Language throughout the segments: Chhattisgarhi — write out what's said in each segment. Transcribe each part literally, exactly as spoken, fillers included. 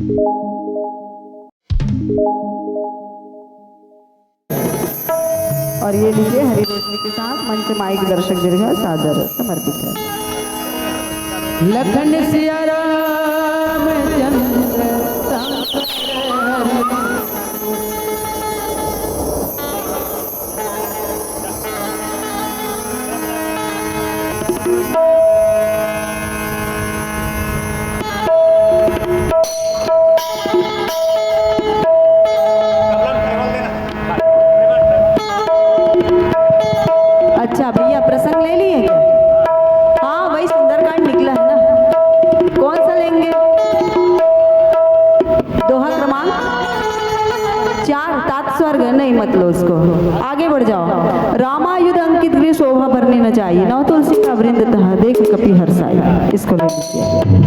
और ये लीजिए, हरी रोशनी के साथ मंच माइक दर्शक दीर्घा सादर समर्पित है। लखन सिया राम चंद्र शंकर। अच्छा भैया, प्रसंग ले लिए क्या? हाँ, वही सुंदरकांड निकला है ना। कौन सा लेंगे? दोहा क्रमांक चार, तात स्वर्ग नहीं, मत लो उसको। आगे बढ़ जाओ। रामायुध अंकित गृह शोभा बरने न जाई, नव तुलसी का वृंद तह देख कपि हर्षाई। इसको ले लीजिए।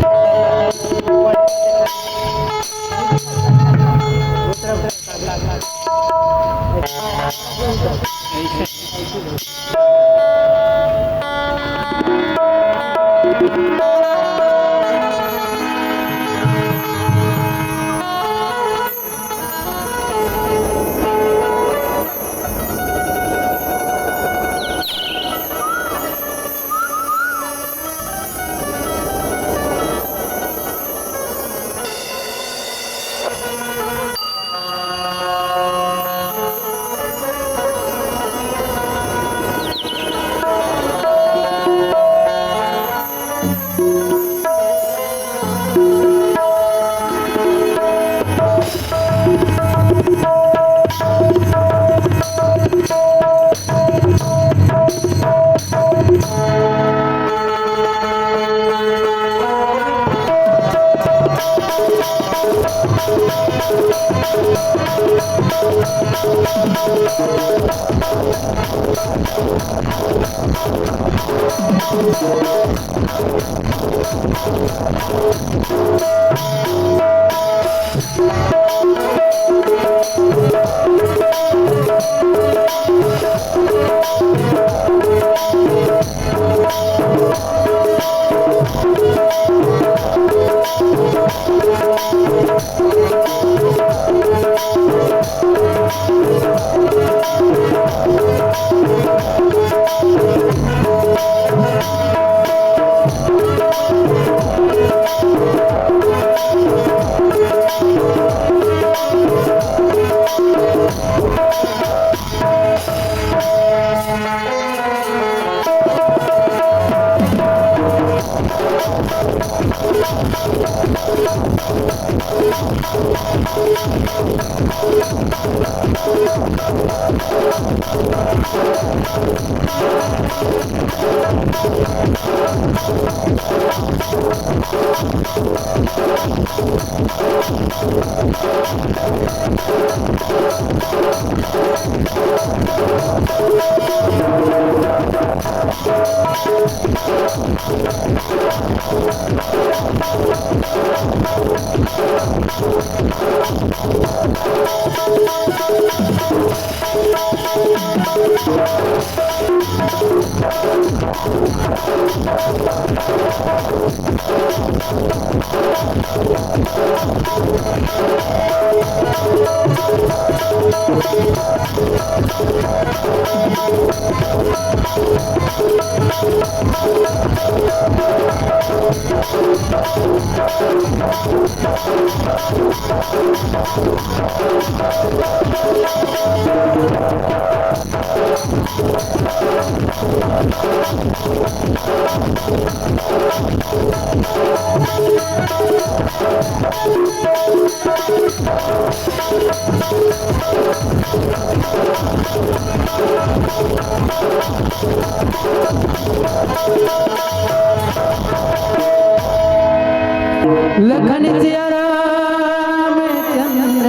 लखन सिया रामचंद्र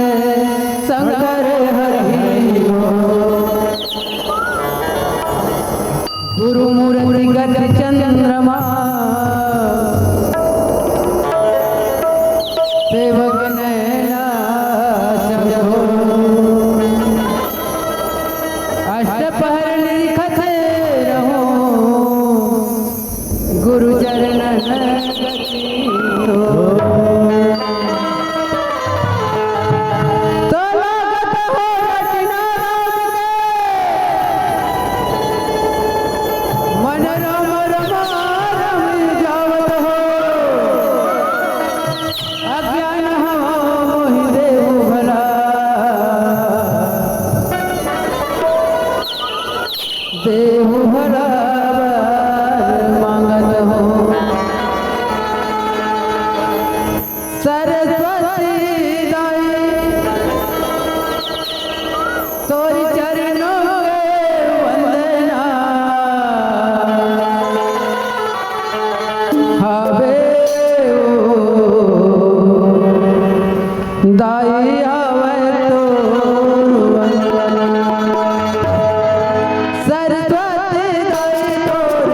शंकर हरि हो। गुरु मूरति गज चंद्रमा, सेवक नैना चंद्र हो। अष्ट पहर लिखत रहूं, गुरु चरणन गति हो। सरस्वती दाई, तोरी चरणों के वंदना। हवे ओ दाई, हवे तोर वंदना। सरस्वती दाई तोर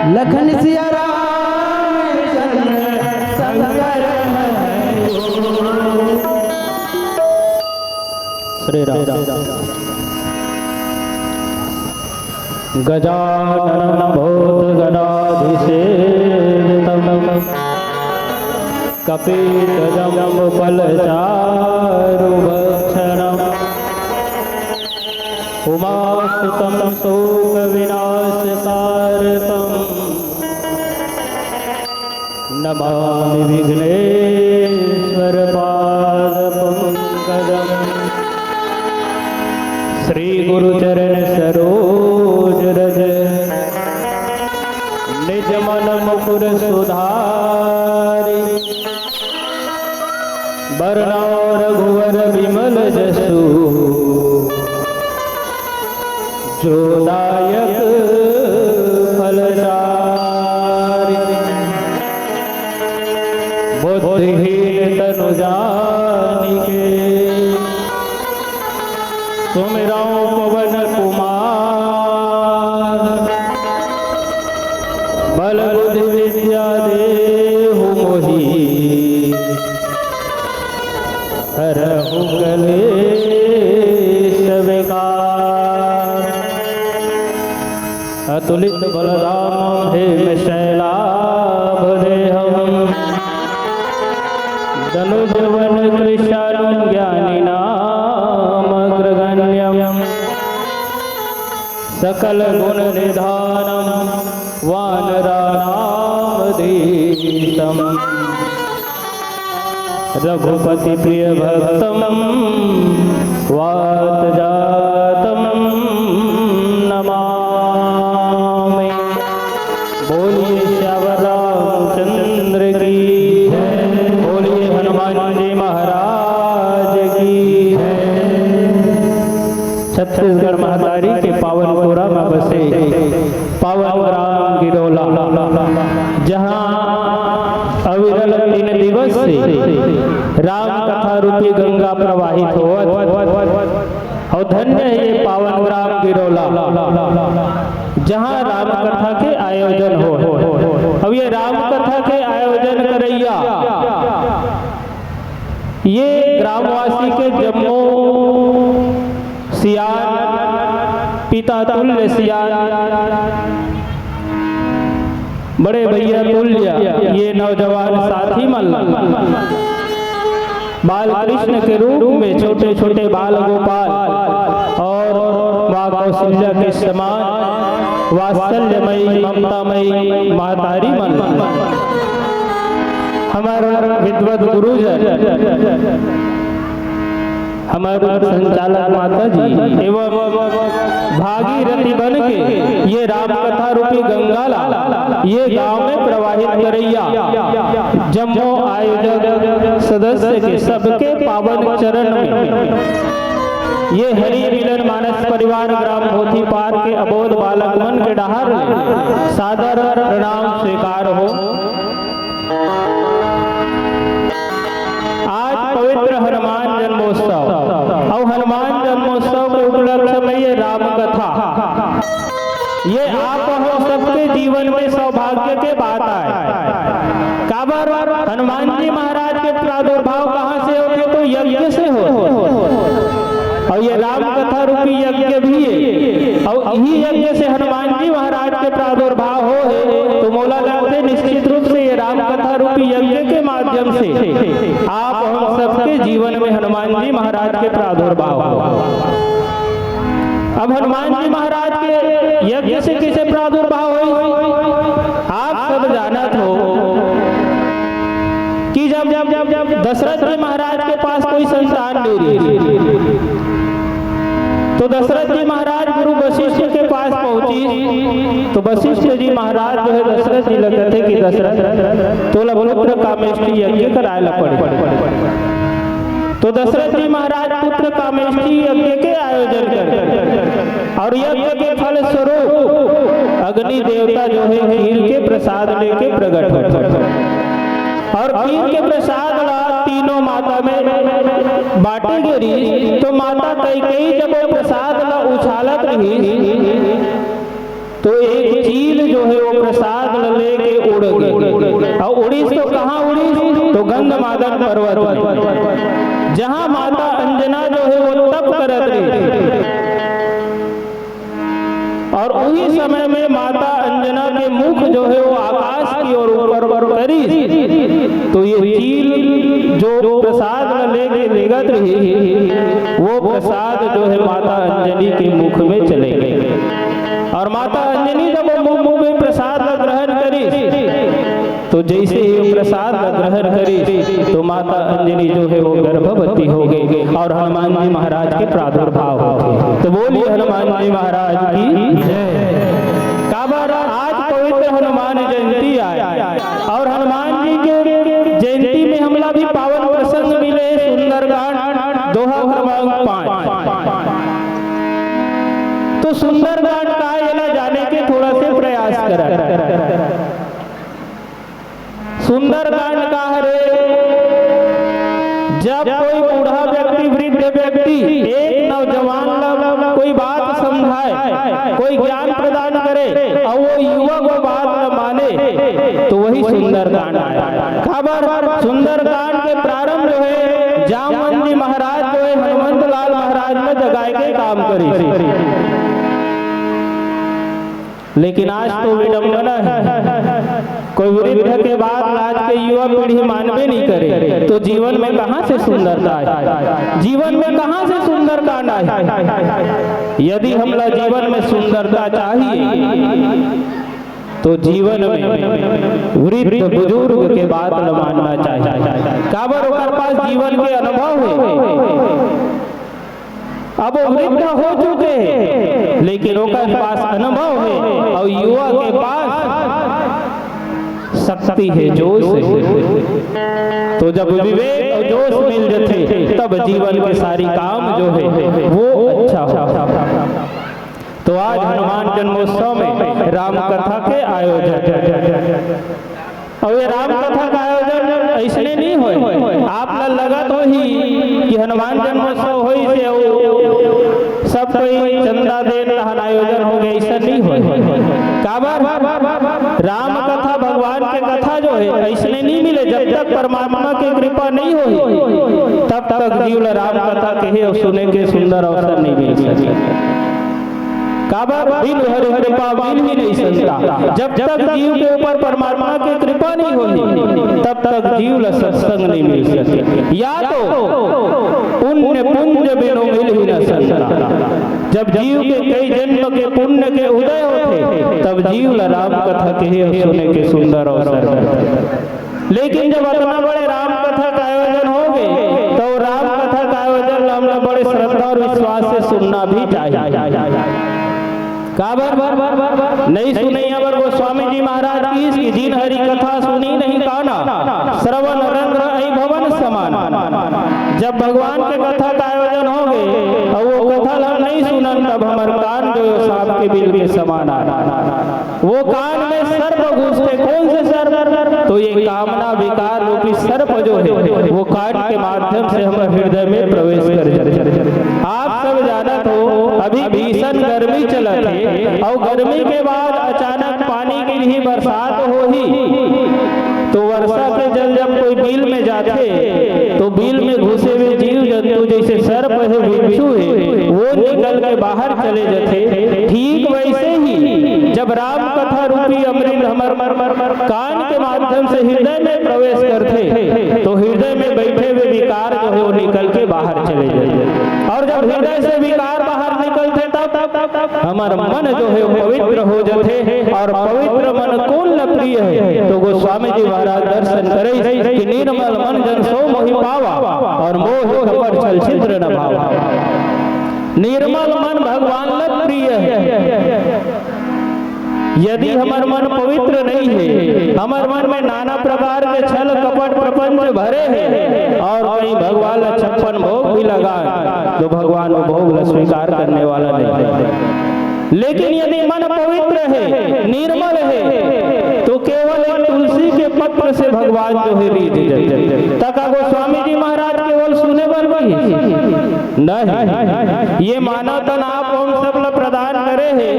लखन सिया राम चंद्र शंकर है। श्री राम। गजाननं भूतगणाधिसेवितं कपित्थजम्बूफलचारुभक्षणम्। उमासुतं शोकविनाशकारकम्। नमामि विघ्नेश्वर पाद पंकजम। श्री गुरु चरण सरोज रज निज मन मुकुर सुधारी। बरनउँ रघुवर बिमल जसु जो दायक फलचारि। बुद्धिहीन तनु जानिके सुमिरउँ पवन कुमार। बल बुद्धि विद्या देहु मोहि हरहु कलेश विकार। अतुलित बलधामं हेम शैलाभ देहं दनुजवन कृशानुं ज्ञानिनाम अग्रगण्यं सकल गुण निधानं वानराणाम धीशं। रघुपति प्रिय भक्तम वात जातम नमामि। बोलिए सियावर रामचंद्र की, बोलिए हनुमान जी महाराज की। छत्तीसगढ़ महतारी के पावन कोरा में बसे पावन ग्राम गिरोला, जहाँ अविरल तीन दिवस से राम कथा रूपी गंगा प्रवाहित होवत, और धन्य है ये पावन ग्राम गिरोला, जहाँ राम कथा के आयोजन हो। अब ये राम कथा के आयोजन करैया ये ग्रामवासी के जम्मो सियान, पिता तुल्य सियान, बड़े भैया तुल्य ये नौजवान साथी मन ला बाल कृष्ण के रूप में छोटे छोटे बाल गोपाल और माँ कौशल्या के समान वात्सल्यमयी ममतामयी महतारी मन ला हमार विद्वत गुरुजन, हमार संचालक माता जी एवं भागीरथी बन के ये राम कथा रूपी गंगा ला ये गांव में प्रवाहित करैया जम्मो आयोजक सदस्य के सबके पावन चरण में ये हरि मिलन मानस परिवार ग्राम भोथीपार के अबोध बालक मन के डहार ले सादर प्रणाम स्वीकार हो। आज पवित्र हनुमान जन्मोत्सव और हनुमान जन्मोत्सव के उपलक्ष्य में ये राम कथा, ये आप हम सबके जीवन में सौभाग्य के बात आए। काबर हनुमान जी महाराज के प्रादुर्भाव कहाँ से होथे? तो यज्ञ से हो। और ये राम कथा रूपी यज्ञ भी है। और यही यज्ञ से हनुमान जी महाराज के प्रादुर्भाव हो है, तो मोला लगथे निश्चित रूप से ये राम कथा रूपी यज्ञ के माध्यम से आप हम सबके जीवन में हनुमान जी महाराज के प्रादुर्भाव हो। अब हनुमान जी महाराज के यज्ञ से किसे प्रादुर्भाव हो? आप सब जानत हो कि जब, जब, जब, जब दशरथ जी महाराज के पास कोई संतान नहीं रही, तो दशरथ जी महाराज गुरु वशिष्ठ के पास पहुंची, तो वशिष्ठ जी महाराज जो है दशरथ जी ला कथे कि दशरथ, तोला पुत्र कामेष्ठी यज्ञ कराए ला पड़े। तो दशरथ जी महाराज पुत्र कामेष्ठी यज्ञ के आयोजन करे और यज्ञ के फल स्वरूप अग्नि देवता जो है खीर के प्रसाद लेके प्रकट होथे। और खीर के प्रसाद ला तीनों माता में बांटे गे रहिस, तो माता कैकेयी जब वो प्रसाद ला उछालत रहिस, तो एक चील जो है वो प्रसाद मादन पर्वत में, जहाँ माता अंजना जो हे वो तप करत रहिस, और उही समय में माता अंजना के मुख जो हे वो आकाश की ओर ऊपर करिस, तो ये चील जो प्रसाद ल लेके लेगत रहिस, वो प्रसाद जो हे माता अंजनी के मुख में चले गे। और माता अंजनी जब वो मुख में प्रसाद ल ग्रहण करिस, तो जइसे ही वो प्रसाद ल ग्रहण करिस, तो माता अंजनी जो हे वो गर्भवती हो गे और हनुमान जी महाराज के प्रादुर्भाव होथे। तो बोलिए हनुमान जी महाराज की जय। काबर आज पवित्र हनुमान जयंती आय और हनुमान जी के जयंती में हमला भी पावन प्रसंग मिले, सुंदरकांड दोहा क्रमांक पाँच। तो सुंदरकांड का, एला जाने के थोड़ा से प्रयास करा। सुंदरकांड का हरे? जब कोई बूढ़ा व्यक्ति, वृद्ध व्यक्ति एक नौजवान ला कोई बात समझाए, कोई ज्ञान प्रदान करे और वो युवक वो बात न माने, तो वही सुंदरकांड आय। काबर? सुंदरकांड के प्रारंभ जो हे, जामवंत जी महाराज जो हे, हनुमंत लाल महाराज ला जगाए के काम करिस। लेकिन आज तो विडंबना हे, कोई वृद्ध के बात आज के युवा पीढ़ी मानबे नहीं करे, तो जीवन में कहाँ से सुंदरता आय? जीवन में कहाँ से सुंदरकांड आय? यदि हमला जीवन में सुंदरता चाहिए, तो जीवन में वृद्ध बुजुर्ग के बात ल मानना चाहिए। काबर? ओकर पास जीवन के अनुभव हे। अब वो वृद्ध हो चुके हे, लेकिन ओकर पास अनुभव हे और युवा के पास शक्ति हे, जोश हे। तो जब विवेक और जोश मिल जथे, तब जीवन के सारी काम जो हे वो अच्छा हो। तो आज हनुमान जन्मोत्सव में राम कथा के आयोजन, और ये राम कथा का आयोजन अइसने नहीं होय। आप ला लगत होही कि हनुमान जन्मोत्सव होइस हे अउ सब कोई चंदा देन तहन आयोजन हो गे, अइसन नहीं होय। काबर? राम कथा, भगवान के कथा जो हे, अइसने नहीं मिले। जब तक परमात्मा के कृपा नहीं होही, तब तक जीव ला राम कथा कहे और सुने के सुंदर अवसर नहीं मिल सके। काबर? बिनु हरि कृपा मिलहि नहीं संता। जब तक जीव के ऊपर परमात्मा के कृपा नहीं होही, तब तक जीव ला सत्संग नहीं मिल सके। या तो पुण्य पुंज बिनु मिलहि न संता। जब जीव के कई जन्म के पुण्य के उदय होथे, तब जीव ला राम कथा कहे और सुने के सुंदर अवसर मिलथे। लेकिन जब अतना बड़े राम कथा का आयोजन हो गे, तो राम कथा का आयोजन ला हमला बड़े श्रद्धा और विश्वास से सुनना भी चाहिए। काबर? नहीं सुनई अबर गोस्वामी जी महाराज कहिस कि जिन हरि कथा सुनी नहीं काना, श्रवण रंग रही भवन समान। जब भगवान के कथा का आयोजन हो गे और वो कथा ला हम नहीं सुनन, तब हमर कान जो सांप के बिल के समान आय। वो कान में सर्प घुसथे। कौन से सर्प? तो ये कामना विकार रूपी सर्प जो हे, वो कान के माध्यम से हमर हृदय में प्रवेश कर जाथे। आप सब जानत हो, अभी भीषण गर्मी चलत हे और गर्मी के बाद अचानक पानी गिरही, बरसात होही, तो वर्षा के जल जब कोई बिल में जाथे, तो बिल में घुसे हुए जीव जंतु जैसे सर्प हे, बिच्छू हे, वो निकल के बाहर चले जाथे। ठीक वैसे ही जब राम कथा रूपी अमृत हमर कान के माध्यम से हृदय में प्रवेश करथे, तो हृदय में बैठे हुए विकार जो हे वो निकल के बाहर चले जाथे। और जब हृदय से विकार बाहर निकलथे, तब हमर मन जो हे वो पवित्र हो जाथे, और पवित्र मन कोन ल प्रिय हे? तो गोस्वामी जी महाराज दर्शन करे कि निर्मल मन जन सो मोहि पावा, और मोह कपट छल छिद्र न भावा। निर्मल मन भगवान ल प्रिय हे। यदि हमर मन पवित्र नहीं हे, हमर मन में नाना प्रकार के छल कपट प्रपंच भरे हे और कहीं भगवान ला छप्पन भोग भी लगान, तो भगवान वो भोग ला स्वीकार करने वाला नहीं हे। लेकिन यदि मन पवित्र हे, निर्मल हे, तो केवल एक तुलसी के पत्र से भगवान जो हे रीझ जाथे। त का गोस्वामी जी महाराज केवल सुने बर कहिस? नहीं। ये मानव तन आप हम सब ला प्रदान करे हे,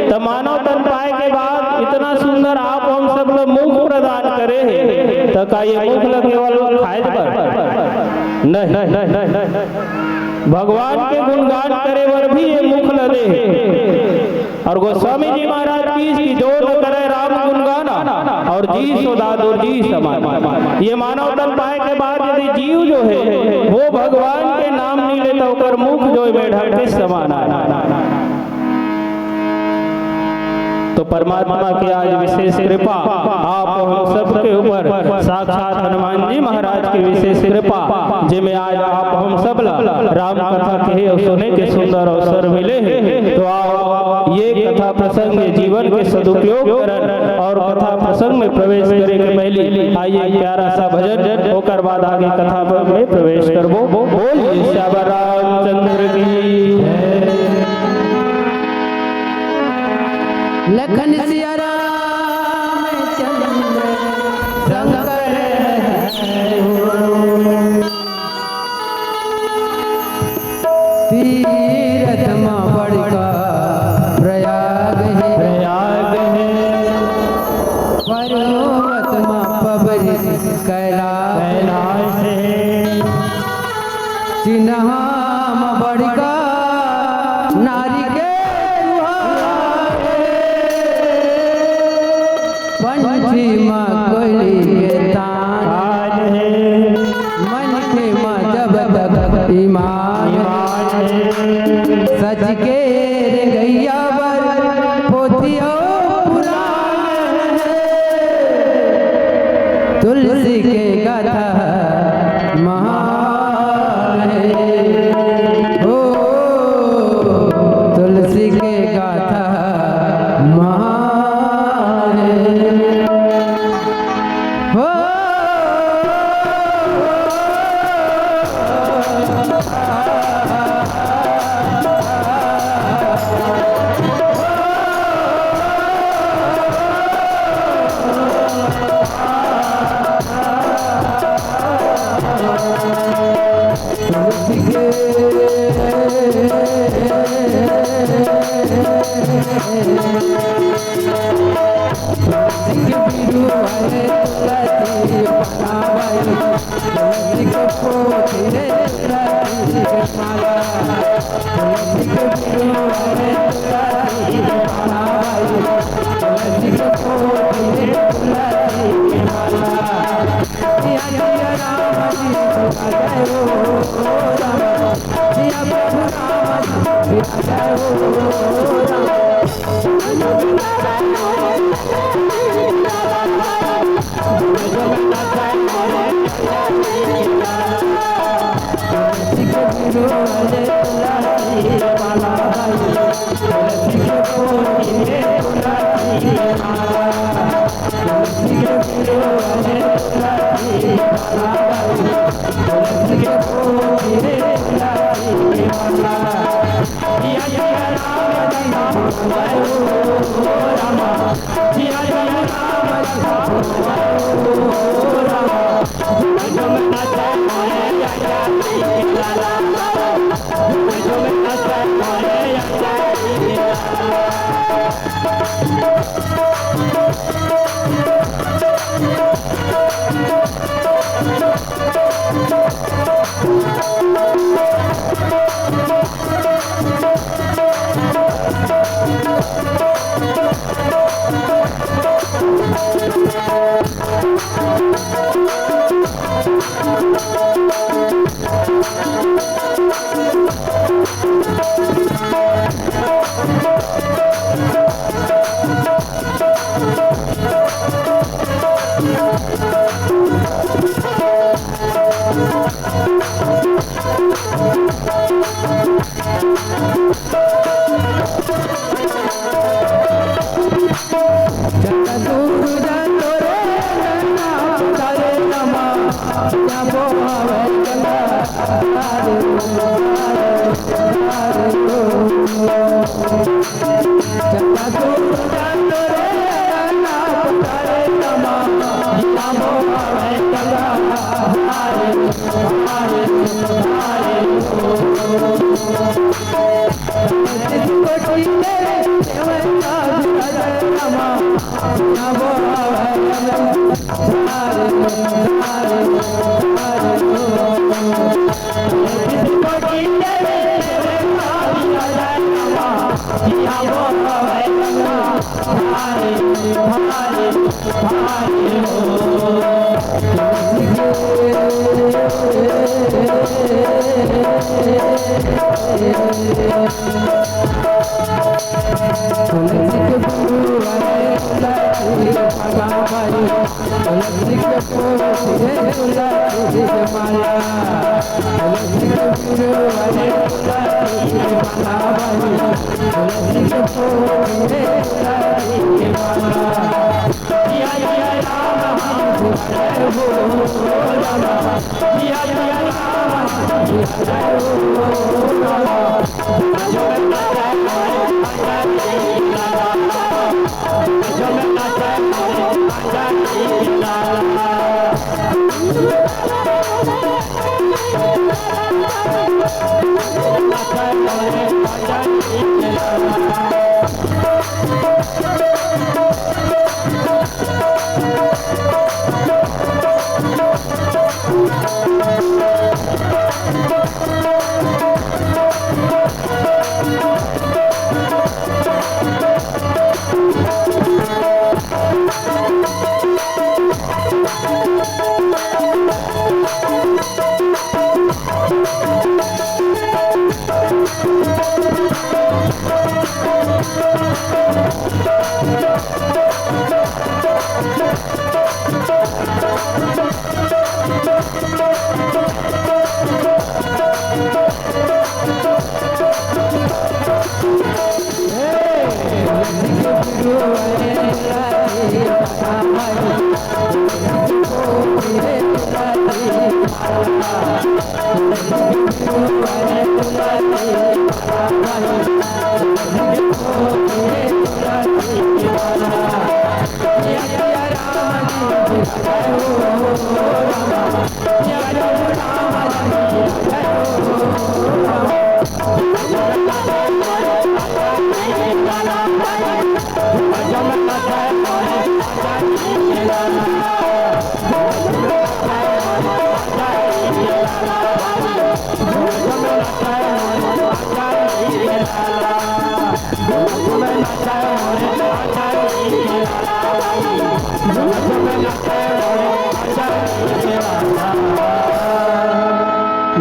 त मानव तन पाए के बाद इतना सुंदर आप हम सब ल मुख प्रदान करे हे, त का ये मुख ल केवल खाए बर? नहीं, नहीं, नहीं, नहीं। भगवान के गुणगान करे बर भी ये मुख ल दे हे। और गोस्वामी जी महाराज की कि जो न करे राम गुणगान, और जी सो दादुर जी समान। ये मानव तन पाए के बाद यदि जीव जो हे, वो भगवान के नाम नहीं लेता, ओकर मुख जो हे मेढक के समान आए। तो परमात्मा की आज विशेष कृपा आप हम सबके ऊपर, साक्षात हनुमान जी महाराज की विशेष कृपा, जेमे आज आप हम सब ला राम कथा कहे और सुने के सुंदर अवसर मिले हे। तो आओ, ये कथा प्रसंग, ये जीवन के सदुपयोग करन और कथा प्रसंग में प्रवेश करे के पहली आइए, एक प्यारा सा भजन, ओकर बाद आगे कथा में प्रवेश करबो। बोलिए श्याम रामचंद्र की जय। लखन सिया राम चंद्र शंकर है। तीरथ मा बड़का प्रयाग है। प्रयाग है। पर्वत मा पबरी कैलाश। कैलाश है। चिन्हा मा बड़का नारी के रुहार हे। पंछी मा कोयली के तान। तान हे। मनखे मा जब तक ईमान हे। ईमान हे। सच के रेंगइया बर पोथी अउ पुराण हे। तुलसी के गाथा महान हे। ओ, तुलसी के गाथा महान हे। ओ,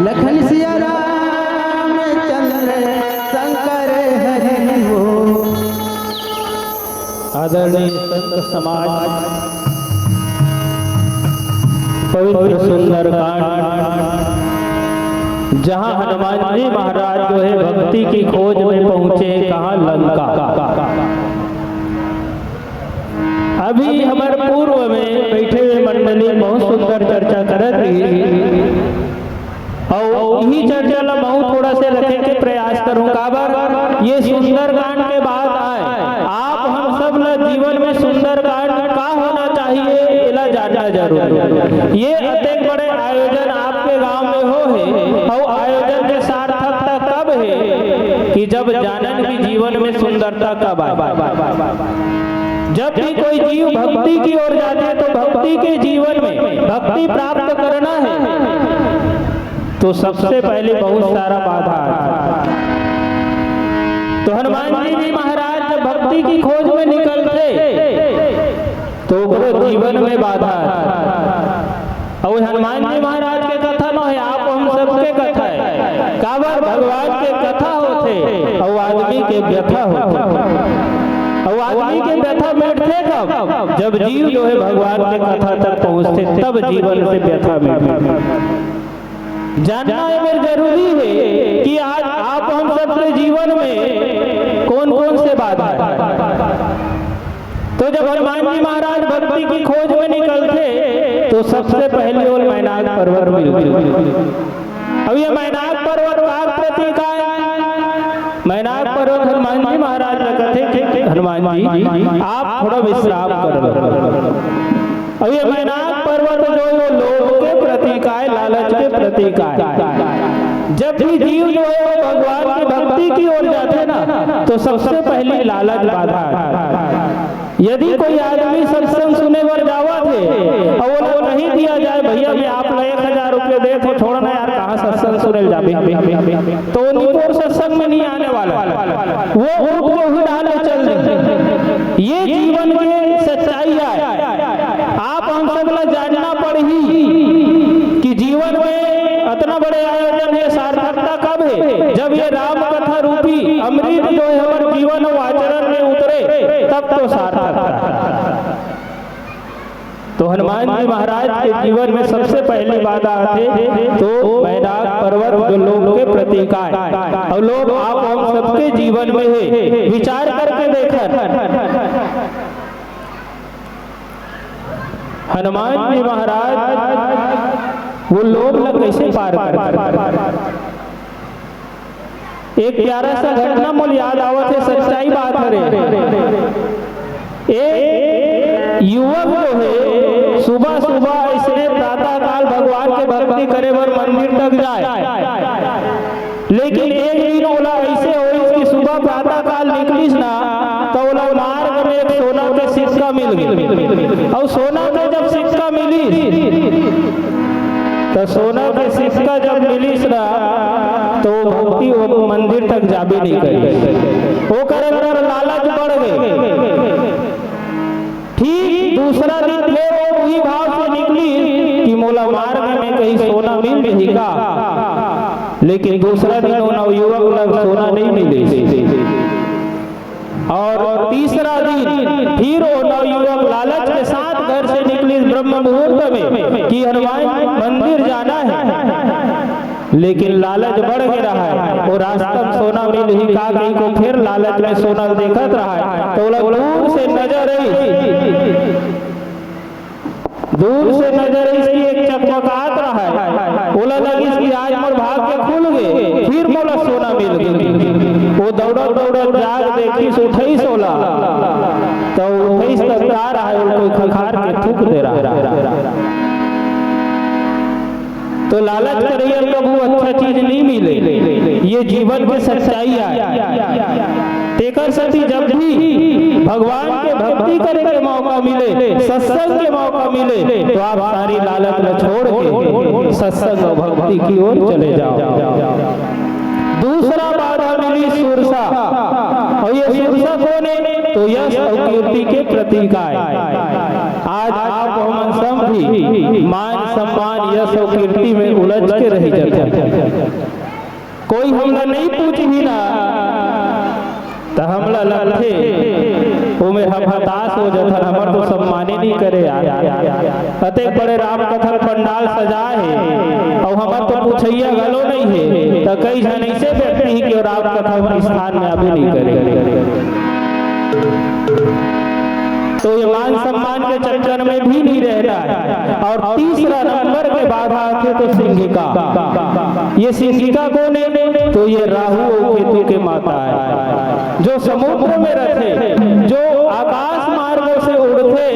लखन सिया राम चंद्र शंकर हरि हो। आदरणीय संत समाज, पवित्र सुंदरकांड, जहां हनुमान जी महाराज जो है भक्ति की खोज में पहुंचे, कहां? लंका। अभी हमर पूर्व में बैठे हुए मंडली बहुत सुंदर चर्चा करत रही अउ इही चर्चा ला बहुत थोड़ा से रखे के प्रयास करूं। काबर ये सुंदरकांड के बात आए, आप हम सब ला जीवन में सुंदरकांड का होना चाहिए, एला जानना जरूरी है। ये अतेक बड़े आयोजन आपके गांव में हो हे, अउ आयोजन के सार्थकता कब हे कि जब जानन की जीवन में सुंदरता कब आए। जब भी कोई जीव भक्ति की ओर जाते तो भक्ति के जीवन में भक्ति प्राप्त करना है। तो सबसे पहले बहुत सारा बाधा आता है। तो हनुमान जी भी महाराज जब भक्ति की खोज में निकलते तो ओकरो जीवन में बाधा आता। अउ हनुमान जी महाराज के कथा नो हे, आप हम सबके कथा हे। काबर भगवान के कथा होथे अउ आदमी के व्यथा होथे। अउ आदमी के व्यथा मिटथे कब? जब जीव जो है भगवान के कथा तक पहुंचथे, तब जीवन से व्यथा मिटथे। जानना ये मेर जरूरी है कि आज आप हम सबके जीवन में कौन कौन से बाधा है। तो जब हनुमान जी महाराज भक्ति की खोज में निकलथे तो सबसे पहली ओर मैनाक पर्वत मिलथे। अब ये मैनाक पर्वत का प्रतीक आय? मैनाक पर्वत हनुमान जी महाराज ला कथे कि हनुमान जी, आप थोड़ा विश्राम कर लो। अब ये मैनाक पर्वत जो है वो लोभ के प्रतीक आय, लालच के प्रतीक आय। जब भी जीव जो है वो भगवान की भक्ति की ओर जाथे ना, तो सबसे पहली लालच बाधा आय। यदि कोई आदमी सत्संग सुने बर जावत हे अउ ओला कहि दिया जाए, "भैया, मैं आप ला एक हजार रुपया देत हौं, छोड़ ना यार, कहाँ सत्संग सुने ल जाबे?" तो ओ निपोर सत्संग में नहीं आने वाला, वो उठ के उही डाहर ले चल दे। ये जीवन के सच्चाई आय। आप हम सब ला जानना पड़ही कि जीवन में अतना बड़े आयोजन हे, सार्थकता कब हे? जब ये राम कथा रूपी अमृत जो हे हमर जीवन अउ आचरण में उतरे, तब तो सार्थकता हे। तो हनुमान जी महाराज के जीवन में सबसे पहली बाधा आथे तो मैनाक पर्वत, जो लोभ के प्रतीक आय। अउ लोभ आप हम सबके जीवन में हे, विचार करके देखन, हनुमान जी महाराज वो लोभ ला कैसे पार करथे। एक प्यारा सा घटना मोला याद आवत हे, सच्चाई बात हरे। एक युवक जो हे, सुबह सुबह अइसने प्रातः काल भगवान के भक्ति करे बर मंदिर तक जाय, लेकिन एक दिन ओला अइसे होइस कि सुबह प्रातः काल निकलिस ना, त ओला मार्ग में एक सोना के सिक्का मिल गे। अउ सोना के जब सिक्का मिलिस, त सोना के सिक्का जब मिलिस ना, त वो भक्ति, वो मंदिर तक जाबे नहीं करिस। ओकर अंदर लालच बढ़ गे। ठीक दूसरा दिन फेर वो उही भाव से निकलिस कि मोला मार्ग में कहीं सोना मिल जाही का, लेकिन दूसरा दिन वो नवयुवक ला सोना नहीं मिलिस। अउ तीसरा दिन फिर वो नवयुवक लालच के साथ घर से निकलिस ब्रह्म मुहूर्त में कि हनुमान मंदिर जाना हे, लेकिन लालच बढ़ गे रहय। वो रास्ता में सोना मिलही का कहिके फेर लालच में सोना देखत रहय, त ओला दूर से नजर आइस, दूर से नजर आइस कि एक चकमकात रहय, ओला लगिस कि आज मोर भाग्य खुल गे, फिर मोला सोना मिल गे। वो दौड़त दौड़त जाके देखिस, उठइस ओला, त उठइस त का रहय, वो कोई खंखार के थूक दे रहय। तो लालच करइया ल कभू अच्छा चीज नहीं मिले, ये जीवन के सच्चाई आय। तेकर सेती जब भी भगवान के भक्ति करे के मौका मिले, सत्संग के मौका मिले, तो आप सारी लालच ल छोड़ के सत्संग अउ भक्ति की ओर चले जाओ। दूसरा बाधा मिली सुरसा, अउ ये सुरसा कोन हे? तो यश अउ कीर्ति के प्रतीक आय। आज आप हमन सब भी मान सम्मान, यश अउ कीर्ति में उलझ के रह जाथन। कोई हमला नहीं पूछही ना, त हमला लगथे, ओमे हम हताश हो जाथन, हमर तो सम्माने नहीं करे यार। अतेक बड़े राम कथा पंडाल सजाए हे, अउ हमर तो पूछइया घलो नहीं हे, त कई झन ऐसे व्यक्ति ही कि राम कथा स्थान में अभी नहीं करे। तो ये मान सम्मान के चक्कर में भी नहीं रहना है। अउ तीसरा नंबर के बाधा आथे तो सिंहिका। ये सिंहिका कोन हे? तो ये राहु अउ केतु के माता हे, जो समुद्र में रथे, जो आकाश मार्गों से उड़थे,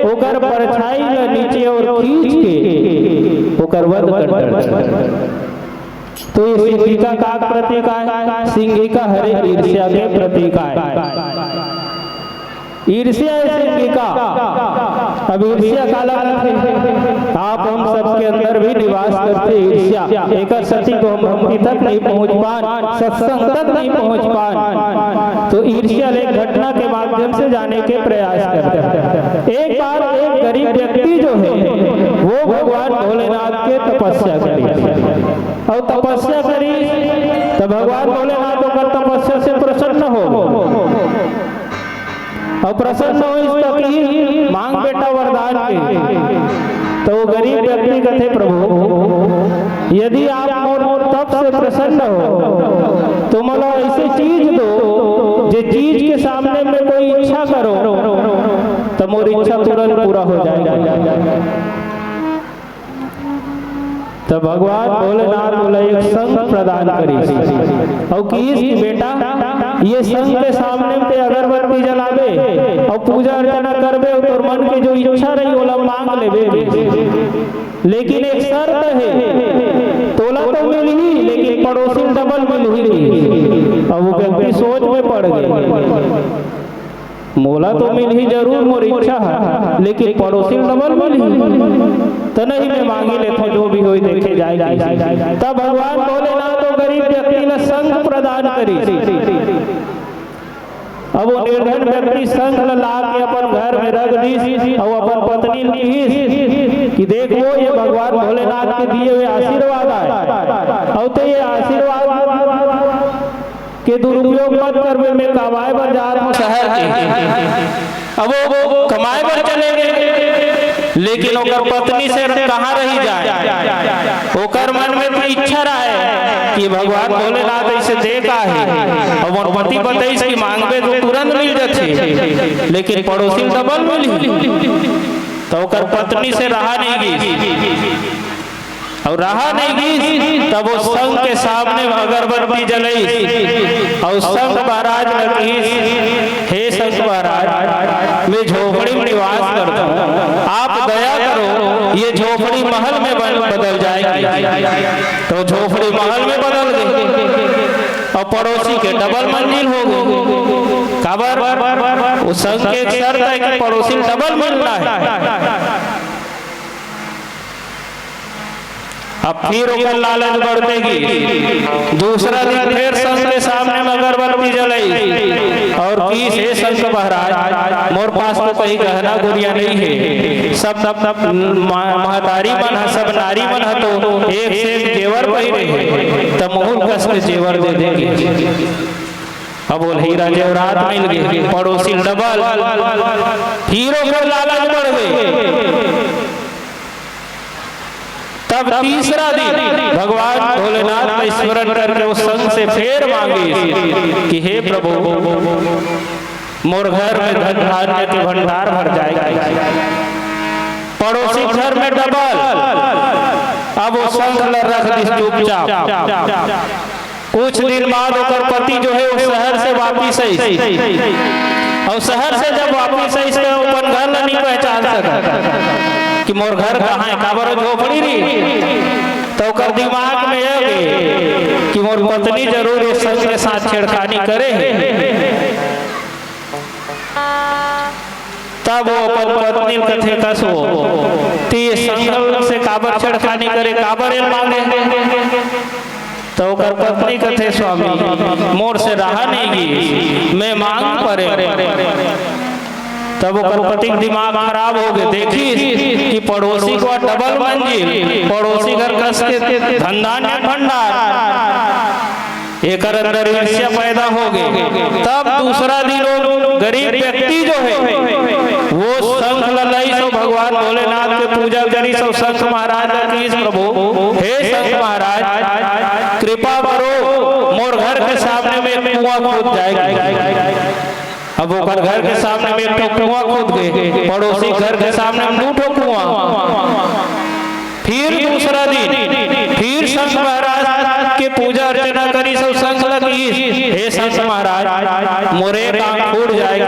ओकर परछाई ल नीचे अउ खींच के ओकर वध कर डरथे। तो ये सिंहिका का प्रतीक आय? सिंहिका हरे ईर्ष्या के प्रतीक आय। ईर्ष्या हे सिंहिका। अब ईर्ष्या काला कथे? आप हम सबके अंदर भी निवास करथे ईर्ष्या। एकर सेती तो हम भक्ति तक नहीं पहुंच पान, सत्संग तक नहीं पहुंच पान। तो ईर्ष्या ले घटना के माध्यम से जाने के प्रयास करथे। एक बार एक गरीब व्यक्ति जो हे, वो भगवान भोलेनाथ के तपस्या करे। अउ तपस्या करिस, त भगवान भोलेनाथ ओकर तपस्या से प्रसन्न हो। अउ प्रसन्न होइस त किहिस, "मांग बेटा वरदान के।" त वो गरीब व्यक्ति कथे, "प्रभु, यदि आप मोर तप से प्रसन्न हो, तो मोला ऐसे चीज दो, जे चीज के सामने मैं कोई इच्छा करो, त मोर इच्छा तुरंत पूरा हो जाए।" त भगवान भोलेनाथ ओला एक शंख प्रदान करिस। अउ किहिस कि बेटा, ये शंख के सामने में ते अगरबत्ती जलाबे अउ पूजा अर्चना करबे अउ तोर मन के जो इच्छा रही ओला मांग लेबे। लेकिन एक शर्त हे, तोला तो मिलही लेकिन पड़ोसी डबल मिलही। अब वो व्यक्ति सोच में पड़ गे। मोला तो मिलही जरूर, मोर इच्छा हे, लेकिन पड़ोसी ल डबल मिलही। त नहीं, मैं मांगी लेथों, जो भी होही देखे जाही। तब भगवान भोलेनाथ वो गरीब व्यक्ति ला शंख प्रदान करिस। अब वो निर्धन व्यक्ति शंख ला ला के अपन घर में रख दिस, अउ अपन पत्नी ल किहिस कि देख वो, ये भगवान भोलेनाथ के दिए हुए आशीर्वाद आय, अउ ते ये आशीर्वाद के दुरुपयोग मत करबे, मैं कमाए बर जात हूँ शहर के। अब वो कमाए बर चले गे, लेकिन ओकर पत्नी से कहाँ रही जाए, ओकर मन में तो इच्छा रहे कि भगवान भोलेनाथ ऐसे दे का हे, अउ मोर पति बताइस कि मांगबे तो तुरंत मिल जाथे, लेकिन पड़ोसी ल डबल मिलही। तो ओकर पत्नी से रहा नहीं गिस, अउ रहा नहीं गिस, तब वो शंख के सामने अगरबत्ती जलाइस, अउ शंख महाराज ल किहिस, हे शंख महाराज, मैं झोपड़ी में निवास करता हूँ, आप दया करो, ये झोपड़ी महल में बन-, बदल जाएगी। तो झोपड़ी महल में बदल गई, अउ पड़ोसी के डबल मंजिल हो गई। काबर? वो शंख के एक शर्त हे कि पड़ोसी ल डबल मिलना हे। अब फिर ओकर लालच बढ़ते गिस। दूसरा दिन फिर शंख के सामने में अगरबत्ती जलाइस अउ किहिस, हे शंख महाराज, मोर पास तो कहीं गहना गुरिया नहीं हे। सब, सब, सब मा-, महतारी मन ह, सब नारी मन ह तो एक से एक जेवर पहिरे हे, त महूँ ल कस के जेवर दे देंगे। अब वो हीरा जेवरात मिल गे, पड़ोसी डबल, फिर ओकर लालच बढ़ गे। तब तीसरा दिन भगवान भोलेनाथ का स्मरण करके वो शंख से फिर मांगिस कि हे प्रभु, मोर घर में धन धान्य के भंडार भर जाए। पड़ोसी घर में डबल, अब वो शंख ल रख दिस चुपचाप। कुछ दिन बाद ओकर पति जो हे, वो शहर से वापिस आइस। अउ शहर से जब वापिस आइस, त अपन घर ला नहीं पहचान सकत कि मोर घर कहाँ हे, काबर वो झोपड़ी रहिस। त ओकर दिमाग में ये गे कि मोर पत्नी जरूर ये शंख के साथ छेड़खानी करे हे। तब वो अपन पत्नी ल कथे, कस वो, ते ये शंख से काबर छेड़खानी करे, काबर ये मांगे? त ओकर पत्नी कथे, स्वामी, मोर से रहा नहीं गिस, मैं मांग परे। तब ओकर पति के दिमाग खराब हो गे, देखिस कि पड़ोसी के डबल मंजिल, पड़ोसी घर कस के धन धान्य भंडार, एकर अंदर ईर्ष्या पैदा हो गे। तब दूसरा दिन वो गरीब व्यक्ति जो हे, वो शंख ल लाइस अउ भगवान भोलेनाथ के पूजा करिस अउ शंख महाराज ल किहिस, प्रभु, हे शंख महाराज, कृपा करो, मोर घर के सामने में एक कुआं खोद जाए। अब ओकर घर के सामने में एक ठो कुआं खोद गे, पड़ोसी घर के सामने में दू ठो कुआं। फिर दूसरा दिन फिर शंख महाराज के पूजा अर्चना करिस अउ शंख ल किहिस, हे शंख महाराज, मोर एक आंख फूट जाए।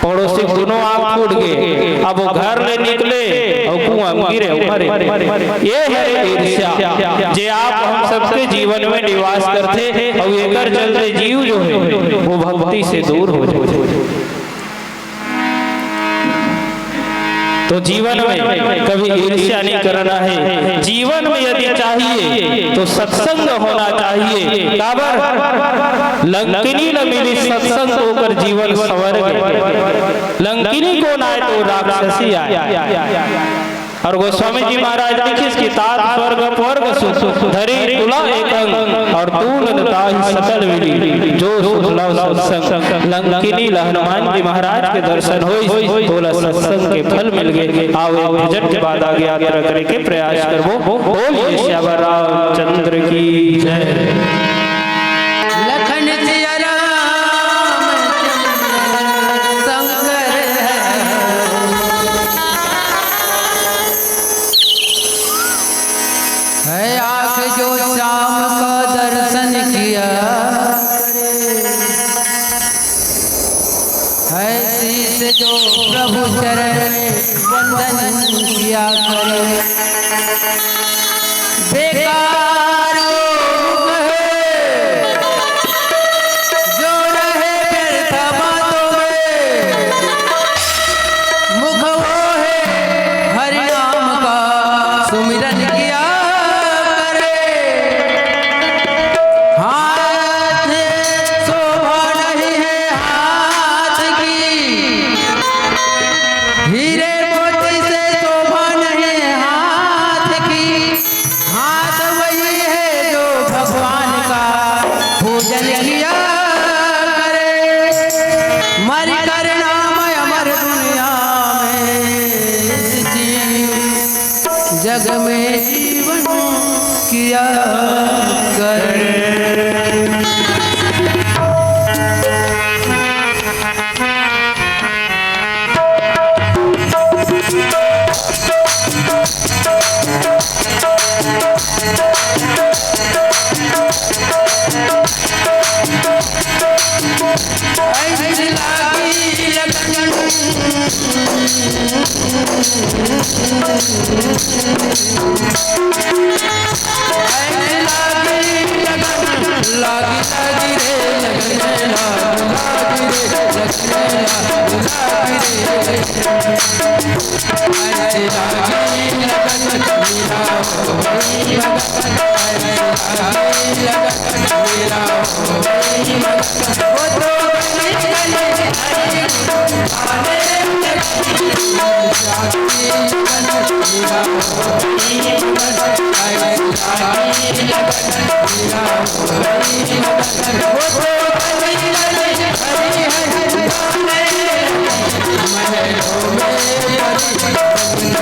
पड़ोसी के दूनों आंख फूट गे। अब वो घर ले निकले अउ कुआं में गिरे, मरे। ये हे ईर्ष्या, जे आप हम सबके जीवन में निवास करथे अउ एकर चलते जीव जो हे, वो भक्ति से दूर हो जाथे। तो जीवन में कभी ईर्ष्या नहीं करना हे। जीवन में यदि चाहिए तो सत्संग होना चाहिए। काबर? लंकिनी ल मिलिस सत्संग, ओकर जीवन संवर गे। लंकिनी कोन आय? तो राक्षसी आय। अउ गोस्वामी जी महाराज लिखिस कि तात स्वर्ग अपवर्ग सुख, धरी तुला एक अंग, अउ तूल न ताहि सकल विधि, जो सुख लव सत्संग। लंकिनी ल हनुमान जी महाराज के दर्शन होइस, तोला सत्संग के फल मिल गे। आओ, एक भजन के बाद आगे यात्रा करे के प्रयास करबो। बोलिए सियावर रामचंद्र की जय। लखन सिया राम शंकर है। है आँख जो श्याम का दर्शन किया करे, है शीश जो प्रभु चरण में वंदन किया करे। बेकार वो मुख है जो रहे व्यर्थ बातों में, मुख वो है हरि नाम का सुमिरन किया करे। हाथ शोभा नहीं है हाथ की, हीरे मोती से शोभा नहीं हाथ की। हाथ वही है जो भगवान का पूजन किया करे। मर कर नाम अमर दुनिया में इस जीव जग में जीवन किया करे। लागी, लागी रे लगन, लागी, लागी रे लगन, लागी, लागी रे। ऐसे लागी लगन मेरा हो गई मगन, ऐसे लागी लगन मेरा हो गई मगन। वो तो गली गली हरी आने लगी, जाती लगन मेरा हो गई मगन, ऐसे लागी लगन मेरा हो गई मगन। वो तो गली गली हरी हरी आने लगी, महलों में परी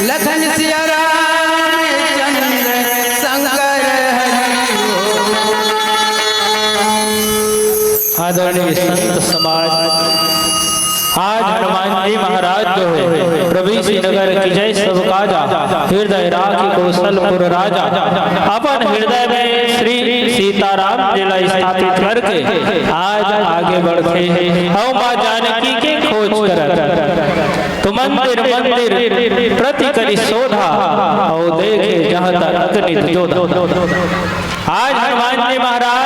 लखन सिया राम चंद्र शंकर हरि। आदरणीय संत समाज, आज हनुमान जी महाराज जो है, प्रभु श्री नगर की जय सब काजा, हृदय राखि कौशलपुर राजा, अपन हृदय में श्री सीताराम जी ला स्थापित करके आज आगे बढ़थे अउ माँ जानकी के खोज करत। तो मंदिर मंदिर प्रति करी शोधा, अउ देखे जहाँ तक अगणित जोधा। आज हनुमान जी महाराज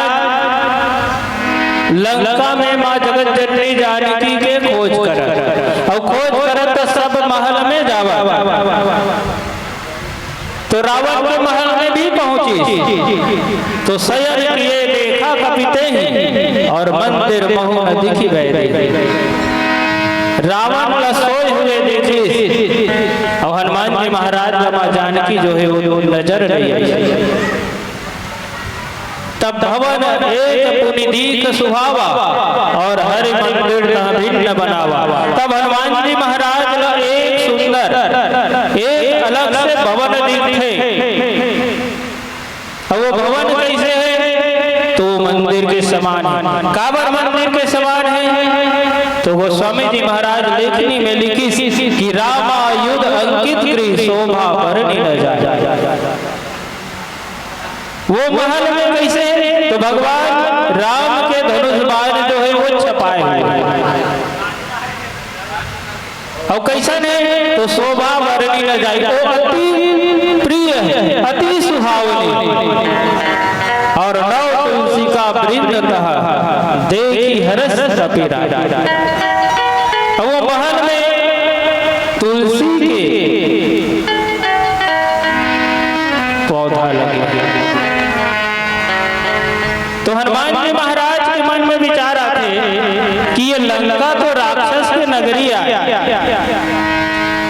लंका में माँ जगत जननी जानकी के खोज करत, अउ खोज करत त सब महल में जावत। तो रावण के महल में भी पहुंचिस, तो शयन किए देखा कपि तेहि, अउ मंदिर महु न दिखि भए देहि। रावण ला सोए हुए देखिस, अउ हनुमान जी महाराज ला माँ जानकी जो है वो नजर नहीं आई। तब भवन एक पुनि दीख सुहावा, अउ हरि मंदिर तह भिन्न बनावा। तब हनुमान जी महाराज ला एक सुंदर, एक अलग से भवन दिखथे। अब वो भवन कैसे है? तो मंदिर के समान है। काबर मंदिर के समान है? तो गोस्वामी जी महाराज लेखनी में लिखिस कि रामायुध अंकित गृह शोभा बरनि न जाए। वो महल में कैसे है? तो भगवान राम के धनुष बाण जो है वो छपाए हुए हैं। अउ कैसन है? तो शोभा बरनि न जाए, वो अति प्रिय है, अति सुहावनी। अउ नव तुलसी का वृंद तह, देखि हरष कपि राय। अब वो महल में तुलसी के पौधा लगे। तो हनुमान जी महाराज के मन में विचार आथे कि ये लंका तो राक्षस के नगरी आय,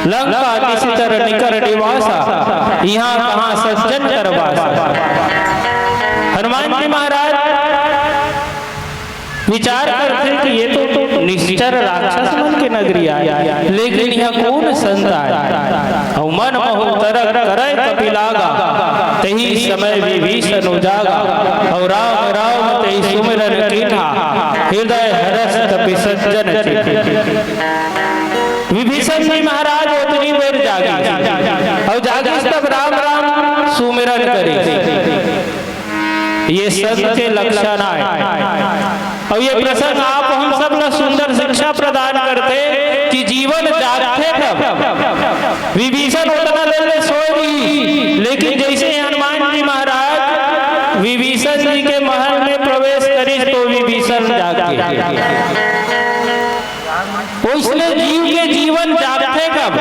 लंका निशिचर निकर निवासा, इहाँ कहाँ सज्जन कर बासा। हनुमान जी महाराज विचार करथे कि ये तो, तो निश्चर राक्षस मन के नगरी आय, लेकिन इहाँ कोन संत आय? अउ मन महु तरक करय कपि लागा, तेहि समय विभीषन उजागा। अउ राम राम तेहि सुमिरन कीन्हा, हृदय हरष कपि सज्जन चिन्हा। विभीषण जी महाराज ओतनी बेर जागिस, अउ जागिस तब राम राम सुमिरन करिस। ये संत के लक्षण आय। अउ ये प्रसंग आप हम सब ला सुंदर शिक्षा प्रदान करथे कि जीवन जागथे तब। विभीषण ओतना देर ले सोए रहिस, लेकिन जइसे हनुमान जी महाराज विभीषण जी के महल में प्रवेश करिस तो विभीषण विभीषण जाग गे। ओइसने जीव के जीवन जागथे कब?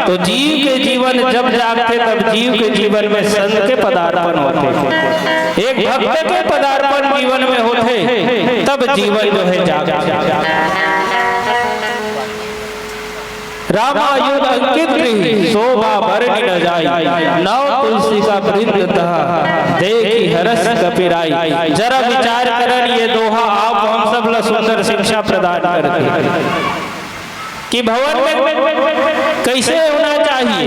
तो जीव के जीवन जब जागथे, तब जीव के जीवन में संत के पदार्पण होथे। एक भक्त के पदार्पण जीवन में होथे, तब जीवन जो है जागथे। राम आयुध अंकित गृही, शोभा बरनि न जाई। नव तुलसी का वृंद तह, देखि हरष कपि राई। जरा विचार करन, ये दोहा आप हम सब ला सुंदर शिक्षा प्रदान करथे कि भवन में कैसे होना चाहिए,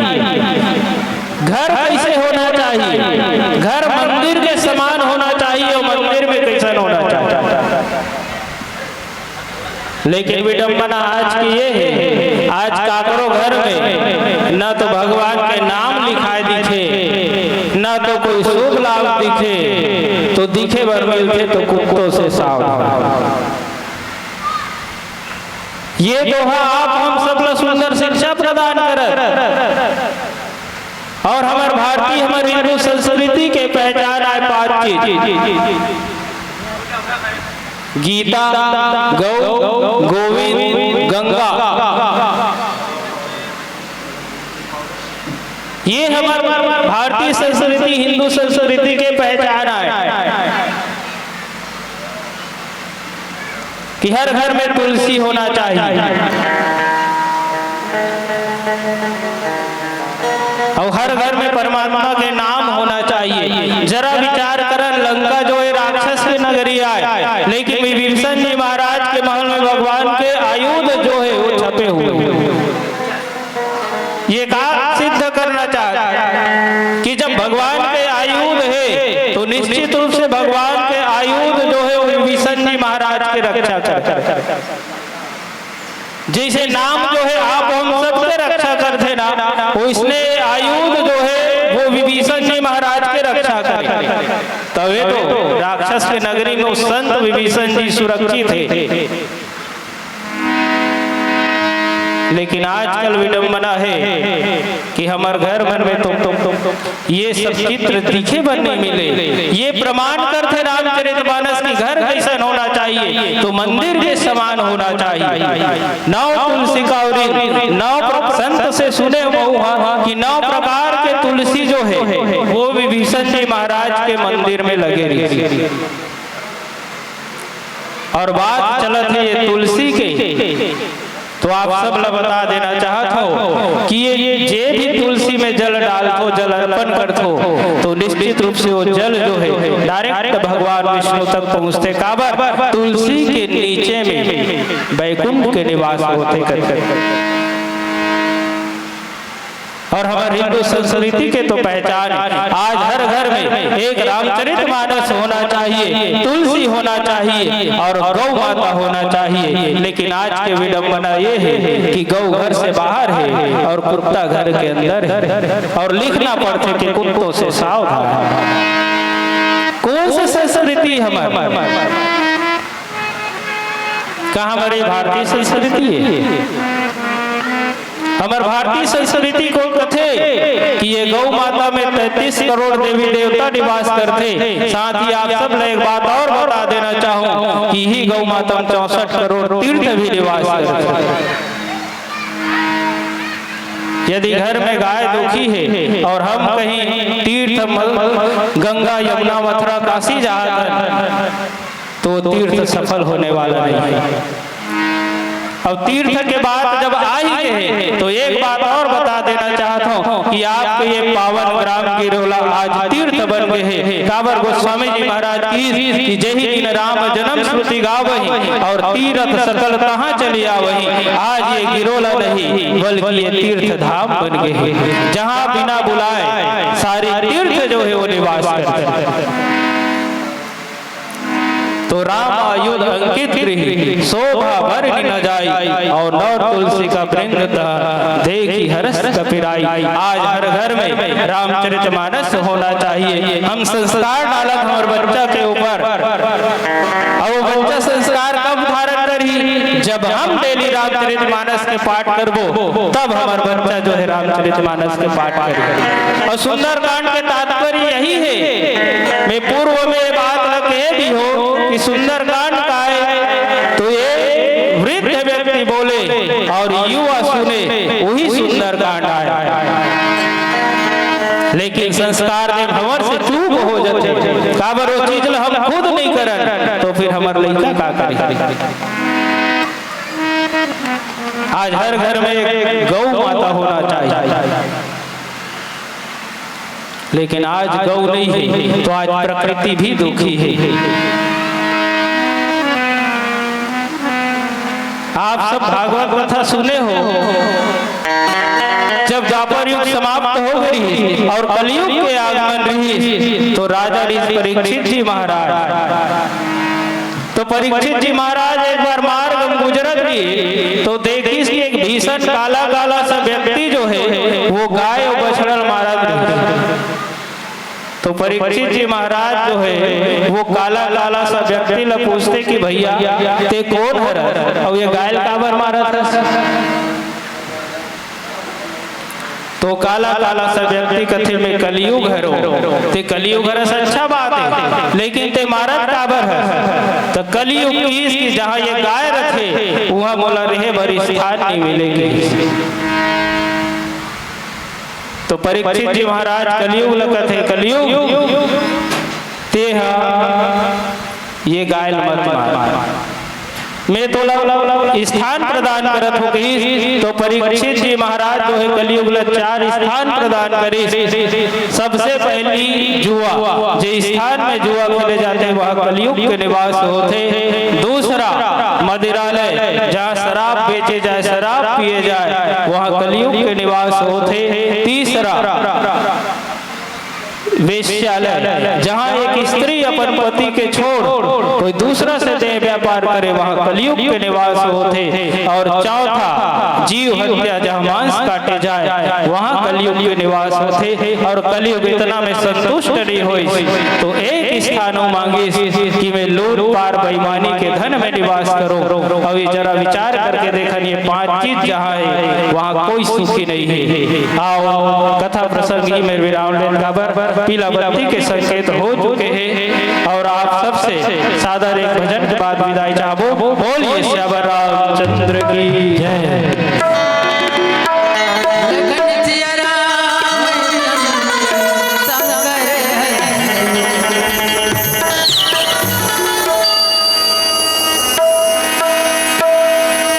घर कैसे होना चाहिए, घर मंदिर के समान होना चाहिए और मंदिर में कैसन होना चाहिए। लेकिन विडंबना आज की ये है, आज काकरो घर में न तो भगवान के नाम लिखाए दिखे, न तो कोई शुभ लाभ दिखे, तो दिखे बर मिलथे तो कुत्तों से सावधान। ये दोहा आप हम सब ला सुंदर शिक्षा प्रदान करत और हमर भारतीय, हमर हिंदू संस्कृति के पहचान आय पांच चीज। गीता, गौ, गोविंद, गंगा। ये हमर भारतीय संस्कृति, हिंदू संस्कृति के पहचान आय कि हर घर में तुलसी होना चाहिए। अउ हर घर में परमात्मा के नाम होना चाहिए। जरा विचार करन, लंका जो है राक्षस के नगरी आय, लेकिन विभीषण जी महाराज के महल में भगवान के आयुध जो है वो छपे हुए हैं। ये का सिद्ध करना चाहता है कि जब भगवान के आयुध है तो निश्चित रूप से भगवान के आयुध जो है वो विभीषण जी महाराज के रक्षा कर। जैसे नाम जो है आप हम सबके रक्षा करथे ना, वैसने आयुध जो है वो विभीषण जी महाराज के रक्षा करे। तबे तो राक्षस के नगरी में वो संत विभीषण जी सुरक्षित है। लेकिन आजकल विडंबना है कि हमर घर मन में तो, तो, तो, तो ये सब चित्र दिखे बर नहीं मिले। ये प्रमाण करथे रामचरितमानस की घर कैसन होना चाहिए, तो मंदिर के समान होना चाहिए। नौ तुलसी का वृंद, नौ प्र-, संत से सुने महुआ कि नौ प्रकार के तुलसी जो है वो विभीषण जी महाराज के मंदिर में लगे रही। और बात चलत है ये तुलसी के, तो आप सब ला बता देना चाहत हो कि ये, ये जे भी तुलसी में जल डालथो, जल अर्पण करथो, तो निश्चित रूप से वो जल जो है direct भगवान विष्णु तक पहुंचथे। काबर? तुलसी के नीचे में बैकुंठ के निवास होथे करके। और हमर हिंदू संस्कृति के तो पहचान है। आज हर घर में एक रामचरितमानस होना चाहिए, तुलसी होना चाहिए और गौ माता होना चाहिए। लेकिन आज के विडंबना ये है कि गौ घर से बाहर है और कुत्ता घर के अंदर है, और लिखना पड़थे कि कुत्तों से सावधान। कौन सी संस्कृति हमर? का हमर ये भारतीय संस्कृति है? हमर भारतीय संस्कृति कोन कथे कि ये गौ माता में तैंतीस करोड़ देवी देवता निवास करथे। साथ ही आप सब ला एक बात और बता देना चाहूं कि इही गौ माता में चौसठ करोड़ तीर्थ भी निवास करथे। यदि घर में गाय दुखी है और हम कहीं तीर्थ म-, गंगा, यमुना, मथुरा, काशी जात हन, तो तीर्थ सफल होने वाला नहीं है। अब तीर्थ के बात जब आ ही गए, तो एक बात और बता देना चाहता हूँ कि आपके ये पावन ग्राम गिरोला आज तीर्थ बन गए है। काबर? गोस्वामी जी महाराज की कि जही दिन राम जन्म श्रुति गावही और तीरथ सकल तहाँ चली आवही। आज ये गिरोला नहीं, बल्कि ये तीर्थ धाम बन गए है, जहाँ बिना बुलाए सारे तीर्थ जो है वो निवास करते हैं। तो राम आयुध अंकित गृही, शोभा बरनि न जाई, और नौ तुलसी का वृंद तह, देखि हरष कपि राई। आज हर घर में रामचरितमानस होना चाहिए। हम संस्कार डालत हमर बच्चा के ऊपर, और वो बच्चा संस्कार कब धारण करही? जब हम डेली रामचरितमानस के पाठ करबो, तब हमर बच्चा जो है रामचरितमानस के पाठ करे। और सुंदरकांड के तात्पर्य यही है। मैं पूर्व में ये बात ल कहे भी हो कि सुंदरकांड का है वृद्ध व्यक्ति बोले और युवा सुने, वही सुंदर कांड आय। लेकिन संस्कार में हमर से चूक हो जाथे, काबर वो चीज ला हम खुद नहीं करन, तो फिर हमर लइका का करही? आज हर घर में एक गौ माता होना चाहिए, लेकिन आज गौ नहीं है, तो आज प्रकृति भी दुखी है। आप सब भागवत कथा सुने हो, जब द्वापर युग समाप्त हो गई और कलयुग के आगमन रही, तो राजा ऋषि परीक्षित जी महाराज, तो परीक्षित जी महाराज एक बार मार्ग में गुजरत रही, तो देखिस कि एक भीषण काला काला सा व्यक्ति जो है, वो गाय और बछड़ा मारत रही। तो परीक्षित जी महाराज जो है, वो काला काला सा व्यक्ति ला पूछथे कि भैया, ते कोन हरस अउ ये गाय ल काबर मारत हस? तो काला काला सा व्यक्ति कथे, मैं कलयुग हरों। ते कलयुग हरस, अच्छा बात है, लेकिन ते मारत काबर हस? तो कलयुग किहिस कि जहाँ ये गाय रथे, उहाँ मोला रहे बर स्थान नहीं मिले किहिस। तो परीक्षित जी महाराज कलयुग ल कथे, कलयुग, ते ह ये गाय ल मत मार, मैं तोला स्थान प्रदान करत हों कहिस। तो परीक्षित जी महाराज जो है कलयुग ल चार स्थान प्रदान करिस। सबसे पहली जुआ, जे स्थान में जुआ खेले जाथे, वहाँ कलयुग के निवास होथे। दूसरा, मदिरालय, जहाँ शराब बेचे जाए, शराब पिए जाए, वहाँ कलयुग के निवास होथे। तीसरा, वेश्यालय, जहाँ एक स्त्री अपन पति के छोड़ कोई दूसरा से देह व्यापार करे, वहाँ कलयुग के निवास होथे। और चौथा, जीव हत्या, जहाँ मांस काटे जाए, वहाँ कलयुग के निवास होथे। और कलयुग इतना में संतुष्ट नहीं होइस, तो एक स्थान वो मांगिस कि मैं लूट पाट बेईमानी के धन में निवास करों। अउ ये जरा विचार करके देखन, ये पांच चीज जहाँ है, वहाँ कोई सुखी नहीं है। आओ, कथा प्रसंग ही में विराम लेन, काबर पीला बत्ती के संकेत हो चुके हैं। और आप सबसे सादर एक भजन के बाद विदाई चाहबो। बोलिए सियावर रामचंद्र की जय। लखन सिया राम शंकर हरे।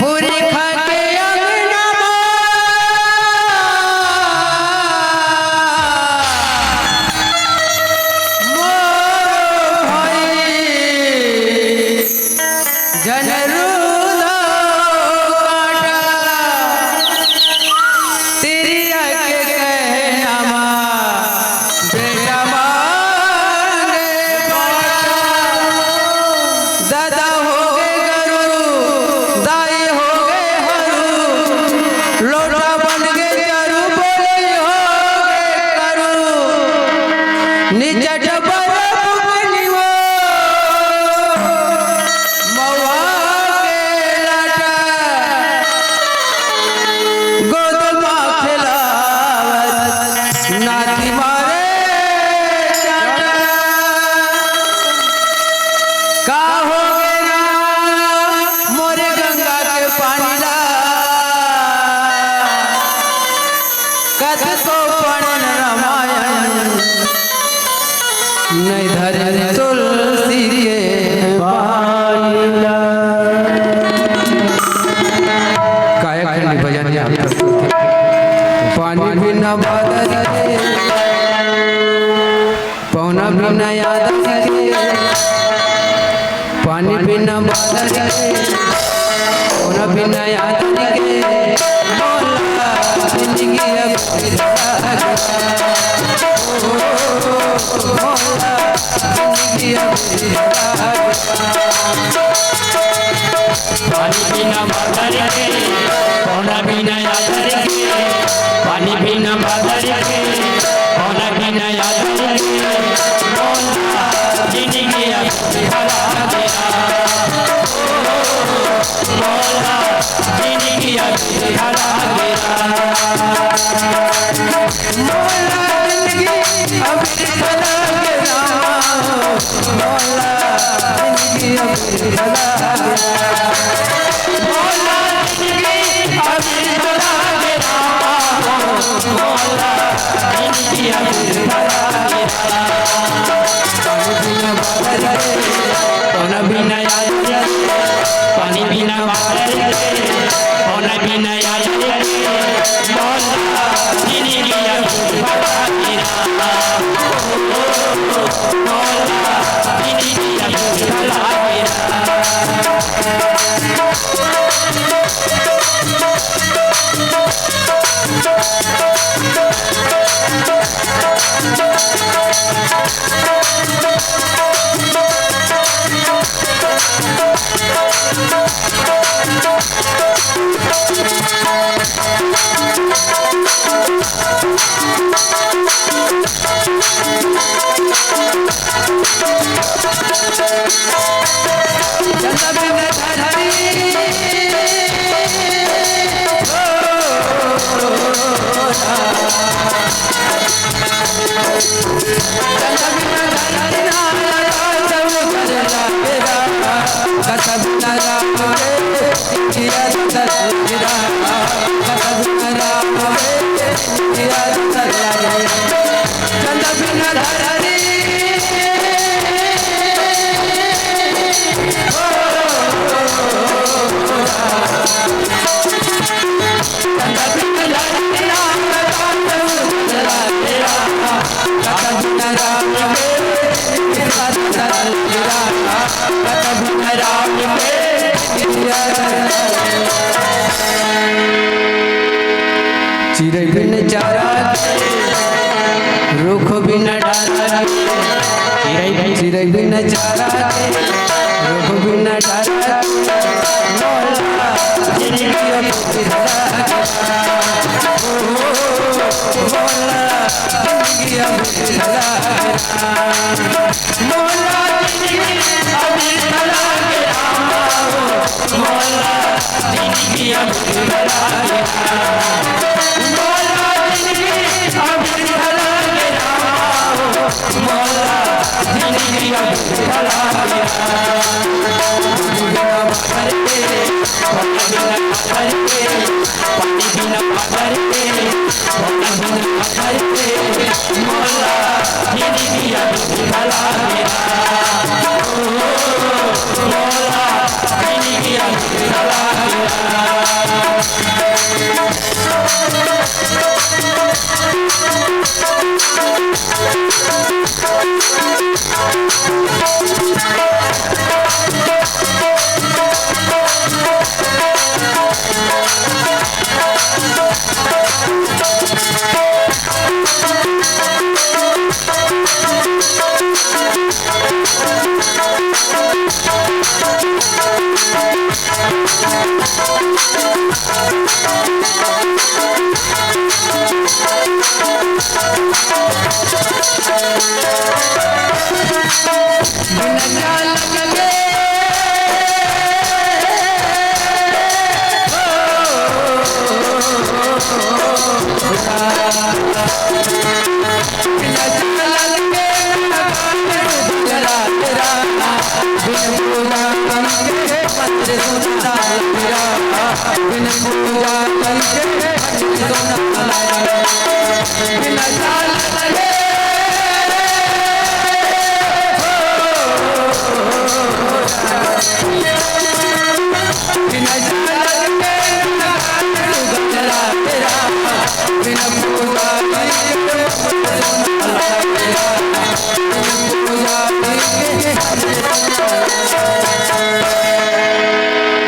पुरखा के अंगना मा मोर भाई, जन रुदो काटा, तिरिया के कहना मा बेटा मांगे पाटा। दादा हो गए गरु, दाई हो गए हरू, लोटा बन गए चरू, बोले हो गए करू। निचट बरफ बनिवो मवा के लाटा, गोद मा खेलावत नाती मारे चाटा। का हो गे ना मोरे गंगा के पानी ला, कतको पढ़न रामायण, नहीं धरे तुलसी के पानी ला। काया खंडी भजन यहाँ प्रस्तुत है। पानी बिना बादल के, पौना बिना याद के, पानी बिना बादल के, पौना बिना याद के, मोला जिंदगी अब मोला पानी बिना बादल के, पौना बिना आदर के, पानी बिना बादल के, पौना बिना आदर के, मोला जिंदगी अब भला गया। मोला जिंदगी अब भला गया। मोला जिंदगी अब भला गया। मोला जिंदगी अब भला गया। बिना बादर के, पौना बिना यार के, मौला जिंदगी अब भला के राम। मौला जिंदगी अब भला के राम। चिरई बिन चारा के, रुख बिन डारा के। चिरई बिन, चिरई बिन चारा के, रुख बिन डारा के। मौला जिंदगी अब भला के राम। ओ, मौला जिंदगी अब भला के राम। मौला जिंदगी अब भला के राम। मौला जिंदगी अब भला के राम। मौला जिंदगी अब भला के राम। मौला जिंदगी अब भला के राम। बिना बादर के, पानी बिना बादर के, पानी बिना बादर के, पानी बिना बादर के, मौला जिंदगी अब भला के राम। ओ, मौला जिंदगी अब भला के राम।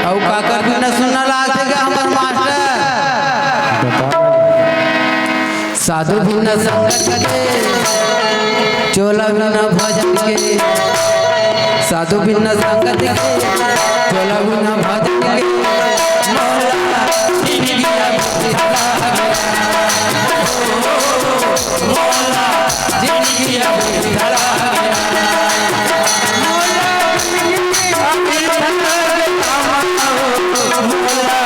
अउ काकर बिना सुन्ना लागथे गा हमर मास्टर? साधु बिना संगत के, चोला बिना भजन के। साधु बिना संगत के, चोला बिना भजन के। मौला जिंदगी अब भला के राम। मौला जिंदगी अब भला के राम। मौला जिंदगी अब भला के राम। मौला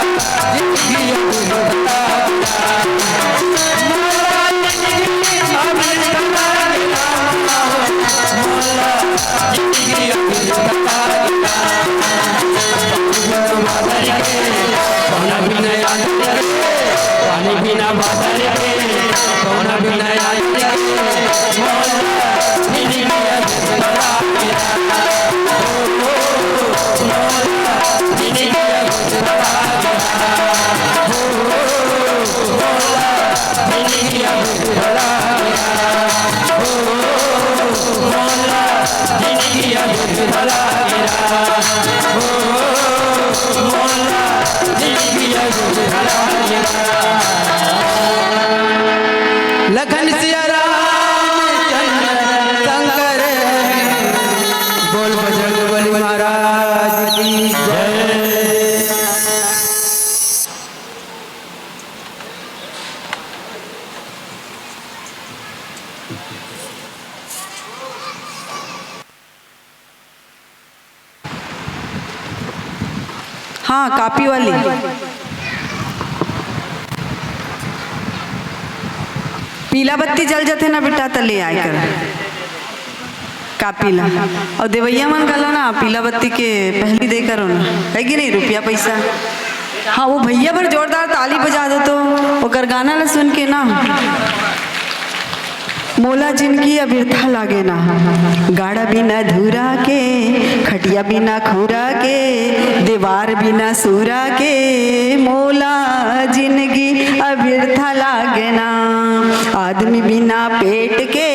हाँ, कापी वाली। पीला बत्ती जल जथे ना बेटा, त ले आए कर कापी ला। अउ देवैया मन घलो ना पीला बत्ती के पहली दे करो ना, है कि नहीं? रुपया पैसा। हाँ, वो भैया बर जोरदार ताली बजा दो तो, ओकर गाना ला सुन के ना। मोला जिनगी अबिरथा लागे ना, गाड़ा बिना धूरा के, खटिया बिना खूरा के, दीवार बिना सूरा के, मोला जिनगी अबिरथा लागे ना। आदमी बिना पेट के,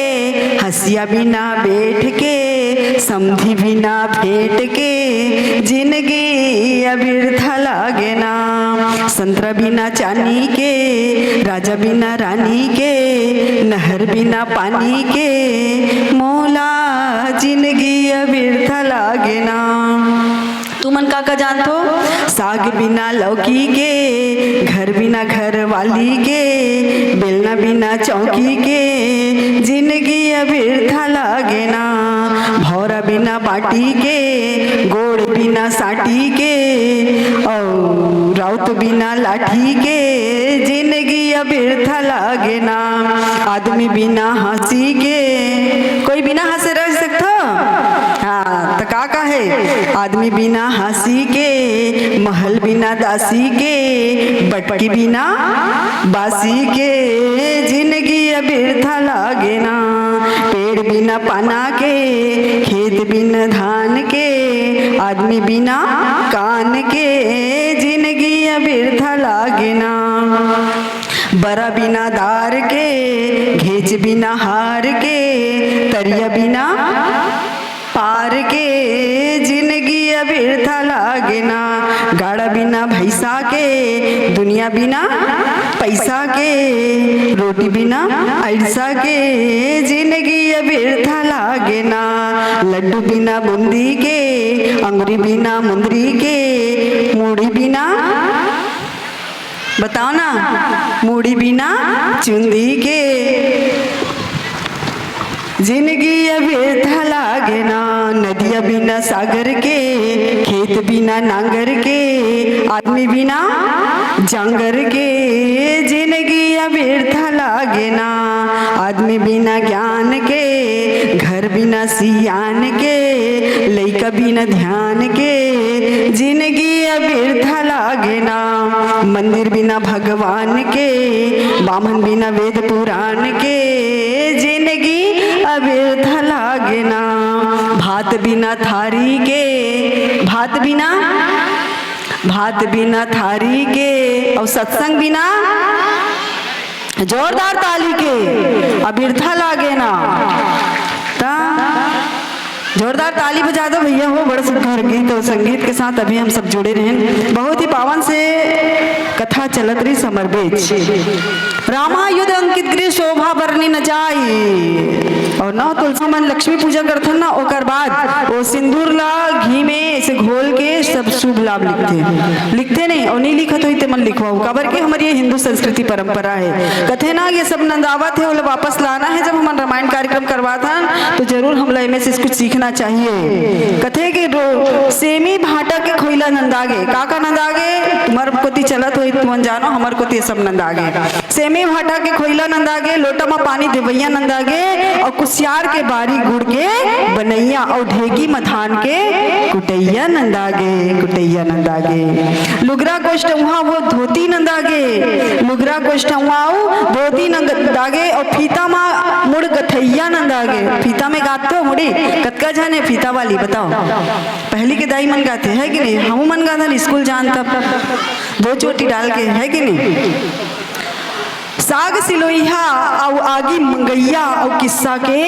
हसिया बिना बेठ के, समधी बिना भेंट के, जिनगी अबिरथा लागे ना। संतरा बिना चानी के, राजा बिना रानी के, नहर बिना पानी के, मोला जिनगी अबिरथा लागे ना। तुमन का का जानथो? साग बिना लौकी के, घर बिना घर वाली के, बेलना बिना चौकी के, जिनगी अबिरथा लागे ना। भौरा बिना बाटी के, गोड़ बिना साटी के, अउ राउत बिना लाठी के, जिनगी अबिरथा लागे ना। आदमी बिना हंसी के, कोई बिना हंसे रह सकथो? हाँ, त का का हे? आदमी बिना हंसी के, महल बिना दासी के, बटकी बिना बासी के, जिनगी अबिरथा लागे ना। पेड़ बिना पाना के, खेत बिना धान के, आदमी बिना कान के, जिनगी अबिरथा लागे ना। बरा बिना दार के, घेंच बिना हार के, तरिया बिना पार के, जिनगी अबिरथा लागे ना। गाड़ा बिना भैंसा के, दुनिया बिना पैसा के, रोटी बिना अइसा के, जिनगी अबिरथा लागे ना। लड्डू बिना बूंदी के, अंगुरी बिना मुंदरी के, मुड़ी बिना, बताओ ना, मुड़ी बिना चुंदी के, जिनगी अबिरथा लागे ना। नदिया बिना सागर के, खेत बिना नांगर के, आदमी बिना जांगर के, जिनगी अबिरथा लागे ना। आदमी बिना ज्ञान के, घर बिना सियान के, लइका बिना ध्यान के, जिनगी अबिरथा लागे ना। मंदिर बिना भगवान के, बाम्हन बिना वेद पुराण के, जिनगी अबिरथा लागे ना। भात बिना थारी के, भात बिना, भात बिना थारी के, अउ सत्संग बिना जोरदार ताली के अबिरथा लागे ना। ता जोरदार ताली बजा दो भैया हो, बड़ा सुंदर गीत और संगीत के साथ अभी हम सब जुड़े रहेन। बहुत ही पावन से कथा चलत रहिस हमर बीच। रामा युध अंकित गृह शोभा बरनी न जाई। और नौ तुलसी मन लक्ष्मी पूजा करथन ना, ओकर बाद वो सिंदूर ला घी में ऐसे घोल के सब शुभ लाभ लिखथे, लिखथे नहीं और नहीं लिखत होई ते मन लिखवाओ, काबर के हमर ये हिंदू संस्कृति परंपरा है। कथे ना ये सब नंदावत है, ओला वापस लाना है। जब हमन रामायण कार्यक्रम करवाथन तो जरूर हमला एमे से कुछ सीखना चाहिए। कथे के रो-, सेमी भाटा के खोइला नंदागे, का का नंदागे? तुम्हर कोती चलत होई तुमन जानो, हमर कोती ये सब नंदागे। सेमी भाटा के खोइला नंदागे, लोटा म पानी देवैया नंदागे, अउ कुसियार के बारी गुड़ के बनैया, अउ ढेगी म धान के कुटैया नंदागे, कुटैया नंदागे। लुगरा गोष्ठ उहाँ वो धोती नंदागे, लुगरा गोष्ठ उहाँ वो धोती नंदागे, अउ फीता म मुड़ गथैया नंदागे। फीता में गाथो मुड़ी, कतका झन हे फीता वाली बताओ? पहली के दाई मन गाथे, है कि नहीं? हमू मन गाथन स्कूल जान तब दो चोटी डाल के, है कि नहीं? साग सिलोइहा अउ आगी मंगैया अउ किस्सा के